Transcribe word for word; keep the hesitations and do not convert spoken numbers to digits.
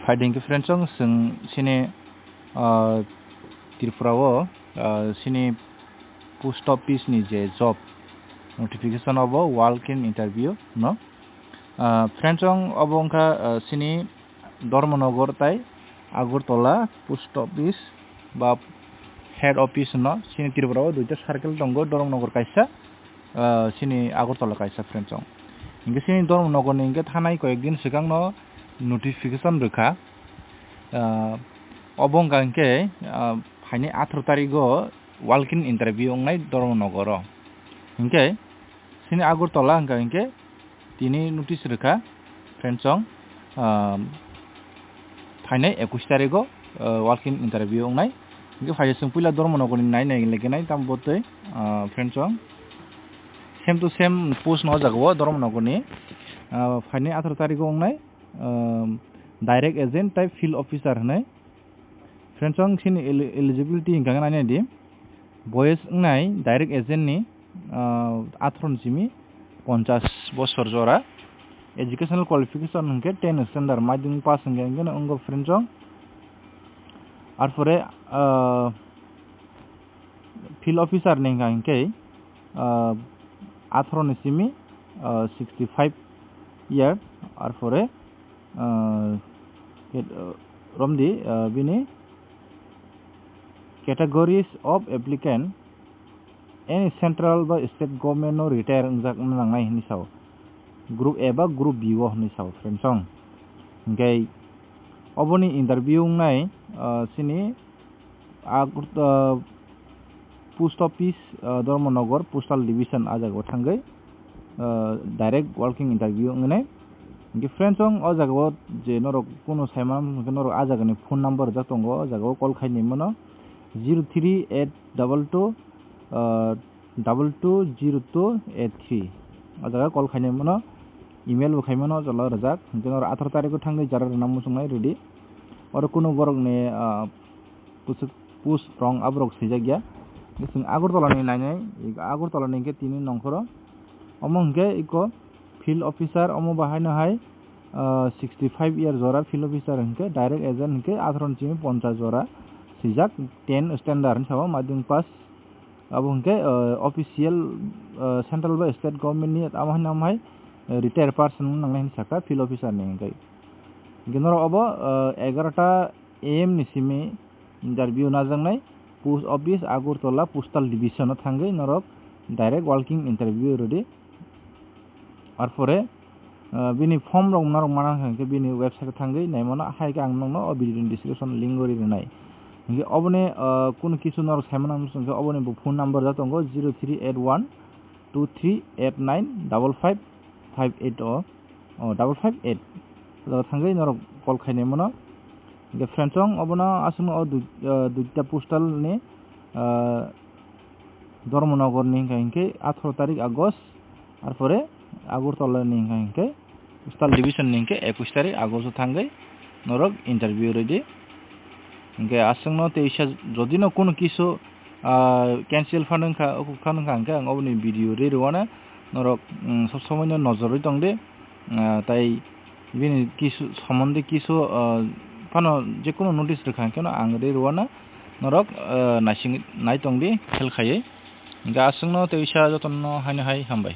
Phaidi hwnkhe friends, chwng chini, ah, Tripura o, ah, chini post office ni je job notification obo walk in interview no. Ah, friends, obo wngkha, ah, chini Dharmanagar tai Agartala post office ba head office no. Chini Tripura o duita circle tongo, Dharmanagar kaisa, ah, chini Agartala kaisa, friends. Hingke chini Dharmanagar ni hingke thanai koyek din swkang no notification rwkha. Ah, obo wngkha hingke, ah, phaini atharo tarigo walk in interview wngnai Dharmanagar o. Hingke chini Agartala wngkha hingke tini notice rwkha, friends, ah, phainai ekush tarigo, ah, walk in interview wngnai. Hingke phaisa chwng puila Dharmanagar ni nai nai legenai tamo botwi, ah, friends, same to same post no o jaga o Dharmanagar ni, ah, phainai atharo tarigo wngnai, ah, direct agent tai field officer hinwi. Friends, chini eli-, eligibility hingka khe nainai di. Boyes wngnai direct agent ni, ah, atharo ni simi ponchash bosor jora. Educational qualification hingke ten standard madhyamik pass hingke hingke no wngo, friends. Arpore, ah, field officer ni hingka hingke, ah, atharo ni simi, ah, sixty five year, arpore, ah, ket-, ah, romdi, ah, bini categories of applicant, any central ba state government no retire wngjak wngna nangnai hinwi sao, group A ba group B o hinwi sao, friends. Hingke oboni interview wngnai, ah, chini Agartala, ah, post office, ah, Dharmanagar postal division, ah jaga o thangwi, ah, direct walk in interview wngnai. Hingke friends, o jaga o je norok kunu saimano hingke norok ah jaga ni phone number rijak tongo, o jaga o call khainai mano zero three eight double two, ah, double two zero two eight three. O jaga call khainai mano, email bo khaimano, o jaga o rijak. Hingke norok atharo tarikh o thangwi jara rwna muchungnai ready. Oro kunu borok ni, ah, Pusuk, pus rong aborok swijak ya. Chwng Agartala ni nainai, Agartala ni hingke tini nongkhoro. Omo hingke iko field officer, omo bahaino hai, ah, sixty five year jora field officer hingke, direct agent hingke atharo ni simi ponchash jora swijak, ten standard hinwi sao, madhyamik pass. Abo hingke, ah, official, ah, central ba state government ni, amo hai, amo hai, ah, retire person nangnai hinwi saka field officer ni hingke. Hingke norok obo, ah, egarota A M ni simi interview najaknai, post office Agartala postal division o thangwi norok direct walk in interview rwdi. Arpore, ah, bini form rok norok mana hwnkhe bini website o thangwi naimano, hai khe ang nokno o video ni description link o ri rwnai. Hingke oboni, ah, kunu kisu norok saimano wngkhe oboni bo phone number da tongo zero three eight one two three eight nine double five five eight o, o, double five eight. O jaga thangwi norok call khainai mano. Hingke friends, chwng obono aswkno o dui-, ah, duita postal ni, ah, Dharmanagar ni hingka hingke atharo tarik August, arpore Agartala ni hingka hingke postal division ni hingke ekush tarik August o thangwi norok interview rwdi. Hingke aswkno teisa jodino kunu kisu, ah, cancel phano wngkha, okhuk phano wngkha, hingke ang oboni video ri rwano norok, mm, sob somoino nojorwi tongdi. Ah, tai bini kisu somondi kisu, ah, phano jekunu notice rwkha hwnkhe no ang ri rwano norok, ah, naising nai tongdi khel khaiwi. Hingke aswkno teisa jotono haino hai hambai.